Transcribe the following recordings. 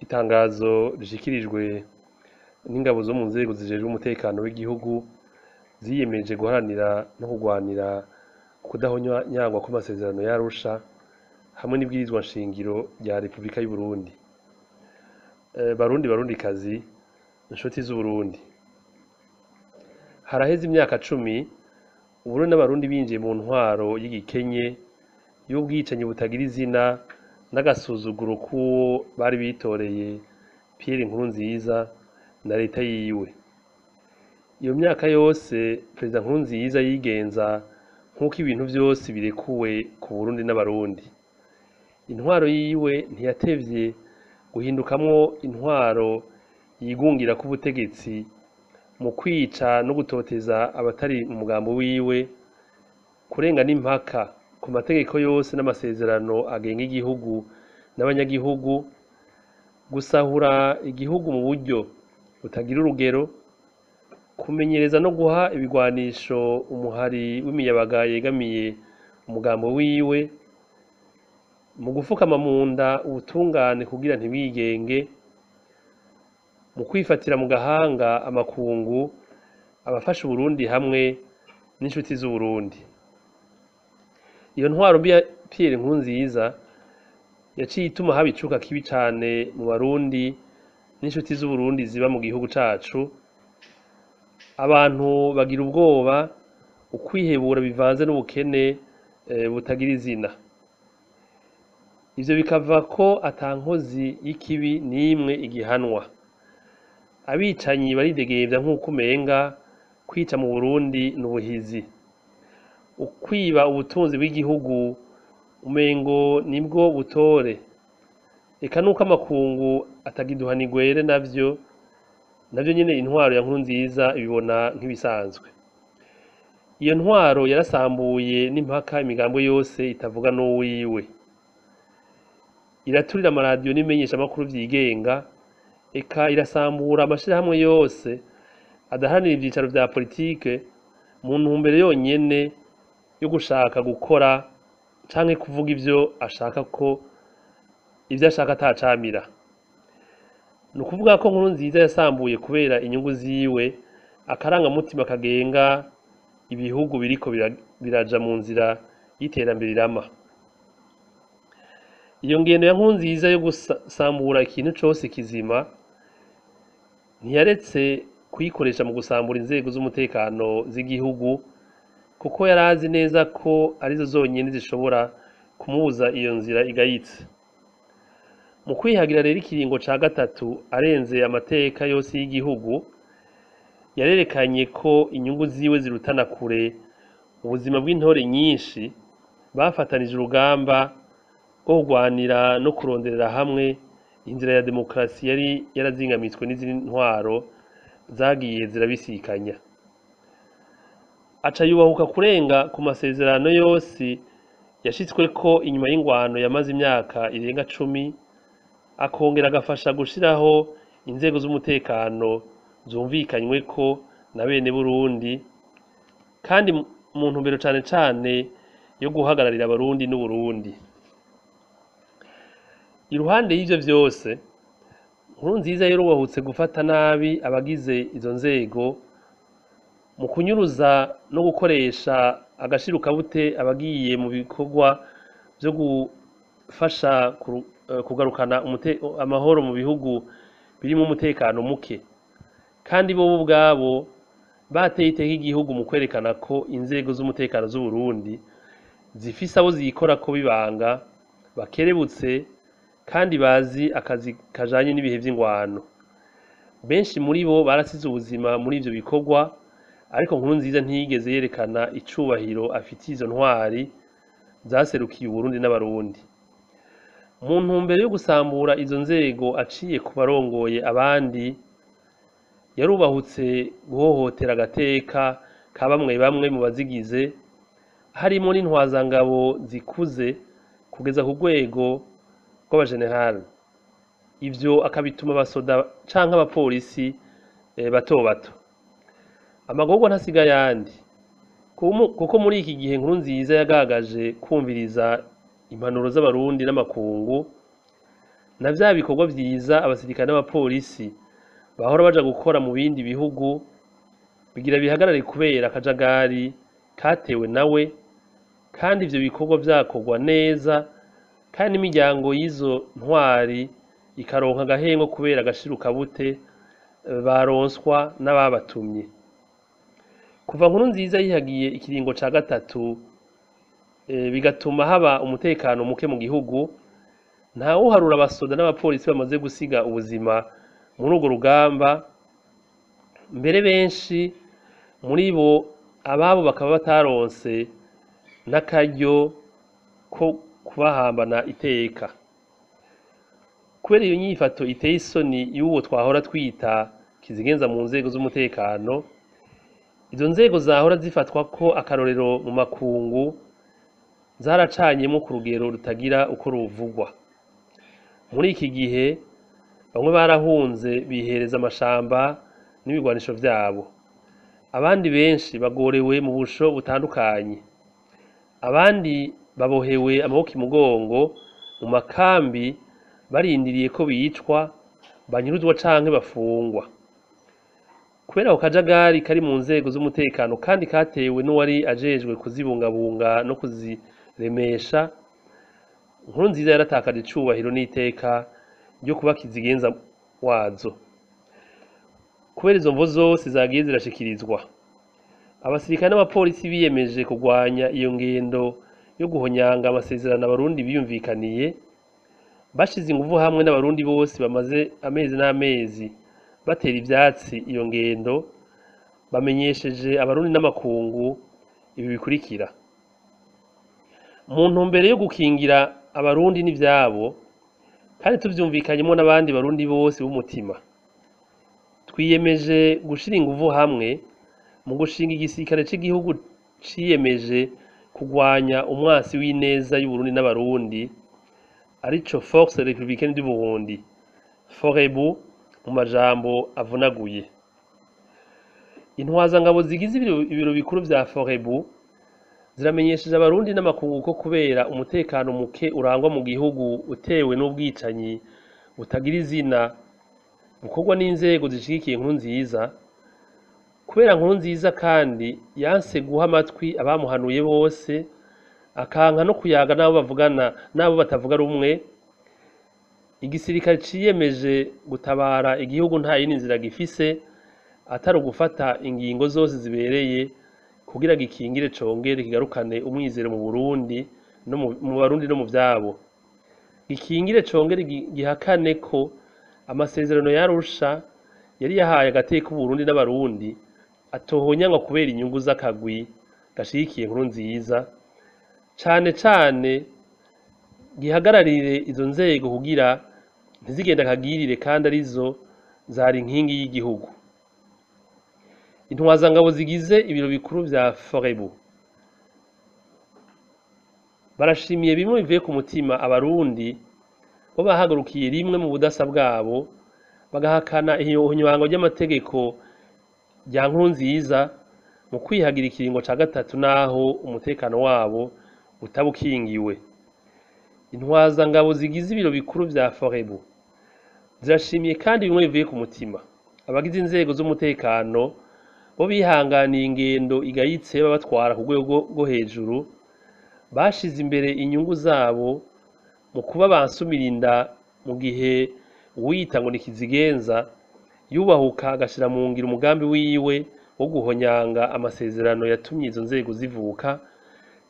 Itangazo rishikirijwe n'ingabo zo mu nzego zijejwe umutekano w'igihugu ziyemeje guharanira no kurwanira ukudahonyangwa kw'amasezerano y'Arusha hamwe n'ibwirizwa nshingiro rya Repubulika y'Uburundi. Barundi barundikazi, nshuti z'Uburundi, haraheze imyaka 10 Uburundi n'Abarundi binjiye mu ntwaro y'igikenye y'ubwicanyi butagira izina n'agasuzuguro k'uwo bari bitoreye Pierre Nkurunziza na leta yiwe. Iyo myaka yose Perezida Nkurunziza yigenza nk'uko ibintu vyose birekuwe ku Burundi n'Abarundi. Intwaro yiwe ntiyatevye guhindukamwo intwaro yigungira k'ubutegetsi mu kwica no gutoteza abatari mu mugambo wiwe, kurenga n'impaka ku mategeko yose n'amasezerano agenga igihugu n'abanyagihugu, gusahura igihugu mu buryo butagira urugero, kumenyereza no guha ibigwanisho umuhari w'imiyabaga yegamiye umugambo wiwe, mu gufukama mu nda ubutungane kugira ntibwigenge, mu kwifatira mu gahanga amakungu abafasha Uburundi hamwe n'inshuti z'Uburundi. Iyo ntwaro mbi ya Pierre Nkurunziza yaciye ituma haba icuka kibi cane mu Barundi n'inshuti z'Uburundi ziba mu gihugu cacu. Abantu bagira ubwoba, ukwihebura bivanze n'ubukene butagira izina. Ivyo bikava ko ata nkozi y'ikibi n'imwe igihanwa. Abicanyi baridegembya nk'uko umenga kwica mu Burundi n'ubuhizi. Ukwiba ubutunzi bw'igihugu umengo nibwo butore. Eka nuko amakungu atagiduhana igwere navyo nyene intwaro ya Nkurunziza ibibona nk'ibisanzwe. Iyo ntwaro yarasambuye n'impaka imigambo yose itavuga n'uwiwe. Iraturira amaradiyo n'imenyeshamakuru vyigenga, eka irasambura amashirahamwe yose adaharanira ivyicaro vya politike mu ntumbero yonyene yo gushaka gukora canke kuvuga ivyo ashaka ko ivyo ashaka atacamira. Ni ukuvuga ko Nkurunziza yasambuye kubera inyungu ziwe akarangamutima kagenga ibihugu biriko biraja mu nzira y'iterambere rirama. Iyo ngendo ya Nkurunziza yo gusambura ikintu cose kizima ntiyaretse kuyikoresha mu gusambura inzego z'umutekano z'igihugu, kuko yarazi neza ko arizo zonyene zishobora kumubuza iyo nzira igayitse. Mu kwihagira rero ikiringo ca gatatu arenze amateka yose y'igihugu, yarerekanye ko inyungu ziwe zirutana kure ubuzima bw'intore nyinshi bafatanije urugamba rwo kurwanira no kuronderera hamwe inzira ya demokarasi yari yarazingamitswe n'izindi ntwaro zagiye zirabisikanya. Aca yubahuka kurenga ku masezerano yose yashitsweko inyuma y'ingwano yamaze imyaka irenga 10, akongera agafasha gushiraho inzego z'umutekano zumvikanyweko na bene Burundi, kandi mu ntumbero cane cane yo guhagararira Abarundi n'Uburundi. Iruhande y'ivyo vyose, Nkurunziza yarubahutse gufata nabi abagize izo nzego mu kunyuruza no gukoresha agashirukabute abagiye mu bikorwa vyo gufasha kugarukana amahoro mu bihugu birimwo umutekano muke, kandi bobo ubwabo bateye iteka igihugu mu kwerekana ko inzego z'umutekano z'Uburundi zifise abo zikorako bibanga, bakerebutse kandi bazi akazi kajanye n'ibihe vy'ingwano. Benshi muri bo barasize ubuzima muri ivyo bikorwa, ariko Nkurunziza ntiyigeze yerekana icubahiro afitiye izo ntwari zaserukiye Uburundi n'Abarundi. Mu ntumbero yo gusambura izo nzego aciye ku barongoye abandi, yarubahutse guhohotera agateka ka bamwe bamwe mu bazigize, harimwo n'intwazangabo zikuze kugeza ku rwego rw'abajenerali. Ivyo akabituma abasoda canke abapolisi bato bato. Amagorwa ntasiga ayandi, kuko muri iki gihe Nkurunziza yagaragaje kumviriza impanuro z'Abarundi n'amakungu, Na vya bikorwa vyiza abasirikare n'abapolisi bahora baja gukora mu bindi bihugu bigira bihagarare kubera akajagari katewe nawe, kandi ivyo bikorwa vyakorwa neza, kandi n'imiryango y'izo ntwari ikaronka agahengo kubera agashirukabute baronswa n'ababatumye. Kuva Nkurunziza yihagiye ikiringo ca gatatu, bigatuma haba umutekano muke mu gihugu, ntawuharura abasoda n'abapolisi bamaze gusiga ubuzima muri urwo rugamba, mbere benshi muri bo ababo bakaba bataronse n'akaryo ko kubahambana iteka. Kubera iyo nyifato iteye isoni y'uwo twahora twita kizigenza mu nzego z'umutekano, izo nzego zahora zifatwa ko akarorero mu makungu zaracanyemwo ku rugero rutagira uko ruvugwa. Muri iki gihe bamwe barahunze bihereza amashamba n'ibigwanisho vyabo, abandi benshi bagorewe mu busho butandukanye, abandi babohewe amaboko imugongo mu makambi barindiriye ko bicwa, banyuruzwa canke bafungwa. Kubera ako kajagari kari mu nzego z'umutekano kandi katewe n'uwari ajejwe kuzibungabunga no kuziremesha, Nkurunziza yaratakaje icubahiro n'iteka ryo kuba kizigenza wazo. Kubera izo mvo zose zagiye zirashikirizwa, abasirikare n'abapolisi biyemeje kurwanya iyo ngendo yo guhonyanga amasezerano abarundi biyumvikaniye, bashize inguvu hamwe n'abarundi bose bamaze amezi n'amezi batera ivyatsi iyo ngendo, bamenyesheje abarundi n'amakungu ibi bikurikira. Mu ntumbero yo gukingira abarundi n'ivyabo, kandi tuvyumvikanyemwo n'abandi barundi bose b'umutima, twiyemeje gushira inguvu hamwe mu gushinga igisirikare c'igihugu ciyemeje kurwanya umwasi w'ineza y'Uburundi n'abarundi, arico Force Républicaine du Burundi, FOREBU mu majambo avunaguye. Intwazangabo zigize ibiro bikuru vya FOREBU ziramenyesheje abarundi n'amakungu ko kubera umutekano muke urangwa mu gihugu utewe n'ubwicanyi butagira izina bukorwa n'inzego zishigikiye Nkurunziza, kubera Nkurunziza kandi yanse guha amatwi abamuhanuye bose, akanka no kuyaga n'abo bavugana n'abo batavuga rumwe, igisirikare ciyemeje gutabara igihugu nta yindi nzira gifise atari ugufata ingingo zose zibereye kugira gikingire congere kigarukane umwizero mu Burundi no mu Barundi no mu vyabo. Gikingire congere gihakane ko amasezerano ya Arusha yari yahaye agateka Uburundi n'abarundi atohonyangwa kubera inyungu z'akagwi gashigikiye Nkurunziza, cane cane gihagararire izo nzego kugira ntizigende akagirire kandi arizo zari inkingi y'igihugu. Intwazangabo zigize ibiro bikuru vya FOREBU barashimiye bimwe bivuye ku mutima abarundi bo bahagurukiye rimwe mu budasa bwabo, bagahakana ihonywango ry'amategeko rya Nkurunziza mu kwihagira ikiringo ca gatatu naho umutekano wabo utaba ukingiwe. Intwazangabo zigize ibiro bikuru vya FOREBU zirashimiye kandi bimwe bivuye ku mutima abagize inzego z'umutekano bo bihanganiye ingendo igayitse babatwara ku rwego rwo hejuru, bashize imbere inyungu zabo mu kuba bansumira inda mu gihe uwiyita ngo ni kizigenza yubahuka agashira mu ngiro umugambi wiwe wo guhonyanga amasezerano yatumye izo nzego zivuka,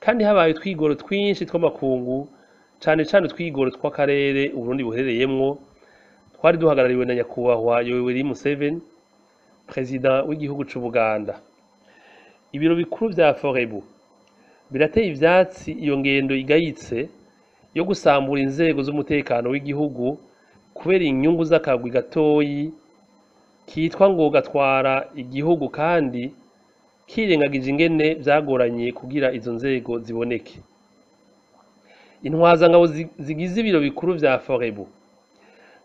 kandi habaye utwigoro twinshi tw'amakungu, cane cane utwigoro tw'akarere Uburundi buherereyemwo, twari duhagarariwe na nyakubahwa Yoweri Museveni, perezida w'igihugu c'Ubuganda. Ibiro bikuru vya FOREBU birateye ivyatsi iyo ngendo igayitse yo gusambura inzego z'umutekano w'igihugu kubera inyungu z'akagwi gatoyi kitwa ngo gatwara igihugu kandi kirengagije ingene vyagoranye kugira izo nzego ziboneke. Intwazangabo zigize ibiro bikuru vya FOREBU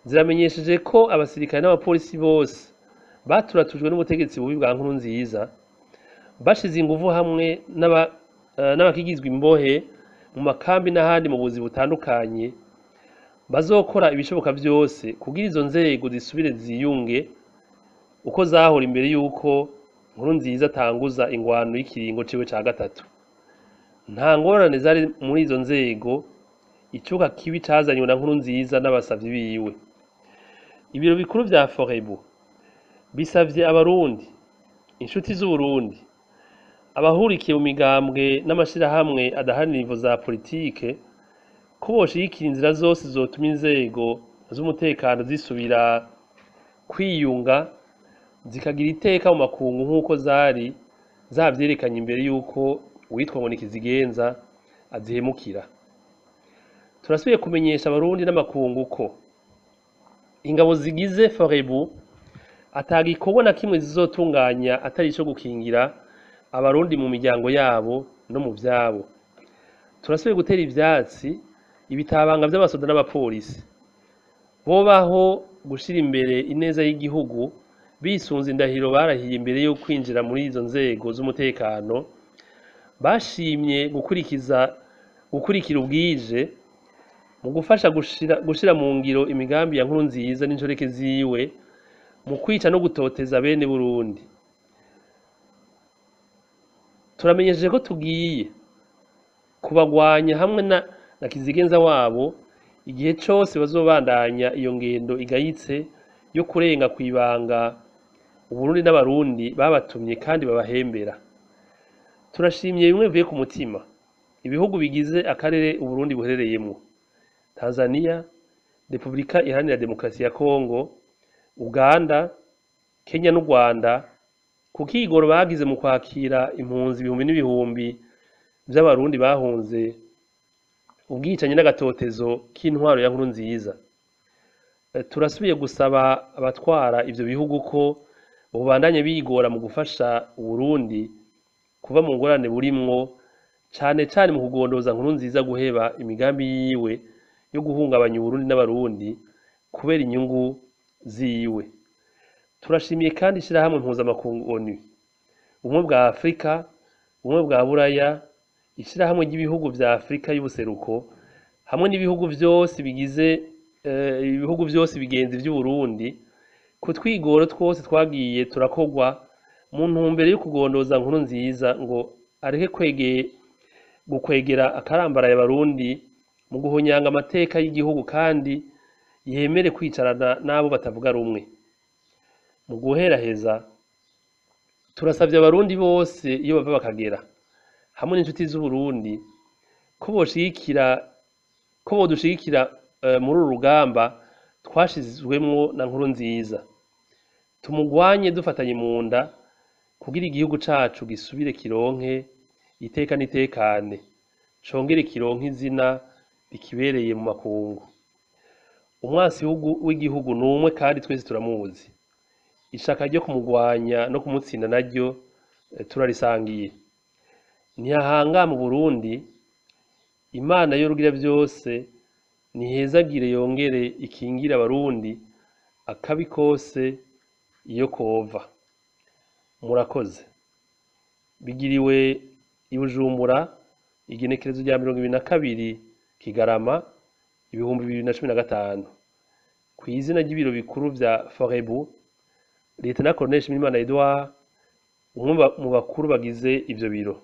ziramenyesheje ko abasirikare n'abapolisi bose baturatujwe n'ubutegetsi bubi bwa Nkurunziza, bashize inguvu hamwe n'abakigizwe imbohe mu makambi n'ahandi mu buzi butandukanye, bazokora ibishoboka vyose kugira izo nzego zisubire ziyunge uko zahora imbere y'uko Nkurunziza atanguza ingwano y'ikiringo ciwe ca gatatu. Nta ngorane zari muri izo nzego, icuka kibi cazanywe na Nkurunziza n'abasavyi biwe. Ibiro bikuru vya Forebu bisavye Abarundi, inshuti z'Uburundi, abahurikiye mu migambwe n'amashirahamwe adaharanira imvo za politike, ko boshigikira inzira zose zotuma inzego z'umutekano zisubira kwiyunga zikagira iteka mu makungu nk'uko zari zavyerekanye imbere y'uko uwitwa ngo ni Kizigenza azihemukira. Turasubiye kumenyesha Abarundi n'amakungu ko ingabo zigize Forebu ata gikorwa na kimwe zizotunganya atari ico gukingira Abarundi mu miryango yabo no mu vyabo. Turasubiye gutera ivyatsi ibitabanga vy'abasoda n'abapolisi bobaho gushira imbere ineza y'igihugu bisunze indahiro barahiye imbere yo kwinjira muri izo nzego z'umutekano, bashimye gukurikira ubwije mu gufasha gushira mu ngiro imigambi ya Nkurunziza n'inshoreke ziwe mu kwica no gutoteza bene Burundi. Turamenyesheje ko tugiye kubagwanya hamwe na Kizigenza wabo igihe cose bazobandanya iyo ngendo igayitse yo kurenga kwibanga Uburundi n'Abarundi babatumye kandi babahembera. Turashimye bimwe bivuye ku mutima ibihugu bigize akarere Uburundi buherereyemwo: Tanzania, Repubulika Iharanira Demokarasi ya Kongo, Uganda, Kenya n'u Rwanda, ku kigoro bagize mu kwakira impunzi ibihumbi n'ibihumbi vy'Abarundi bahunze ubwicanyi n'agatotezo k'intwaro ya Nkurunziza. Turasubiye gusaba abatwara ivyo bihugu ko bobandanya bigora mu gufasha Uburundi kuva mu ngorane burimwo, cane cane mu kugondoza Nkurunziza guheba imigambi yiwe yo guhungabanya Uburundi n'Abarundi kubera inyungu ziwe. Turashimiye kandi ishirahamwe mpuzamakungu ONU, Ubumwe bwa Afrika, Ubumwe bwa Buraya, ishirahamwe ry'ibihugu vya Afrika y'ubuseruko hamwe n'ibihugu vyose bigize ibihugu vyose bigenzi vy'Uburundi ku twigoro twose twagiye turakorwa mu ntumbero yo kugondoza Nkurunziza ngo areke gukwegera akarambaraye Abarundi mu guhonyanga amateka y'igihugu kandi yemere kwicarana n'abo batavuga rumwe. Mu guheraheza, turasavye Abarundi bose iyo bava bakagera hamwe n'inshuti z'Uburundi ko bodushigikira muri uru rugamba twashizwemwo na Nkurunziza. Tumugwanye dufatanye mu nda kugira igihugu cacu gisubire kironke iteka n'itekane, congere kironke izina rikibereye mu makungu. Umwansi w'igihugu n'umwe kandi twese turamuzi. Ishaka ryo kumugwanya no kumutsinda naryo turarisangiye. Ntihahanga mu Burundi, Imana yorugira vyose nihezagire yongere ikingire Abarundi akabi kose iyo kova. Murakoze. Bigiriwe i Bujumbura igenekerezo rya 22 Kigarama 2015 kw'izina ry'ibiro bikuru vya Forebu, Lieutenant Colonel Nshimirimana Edouard, umwe mu bakuru bagize ivyo biro.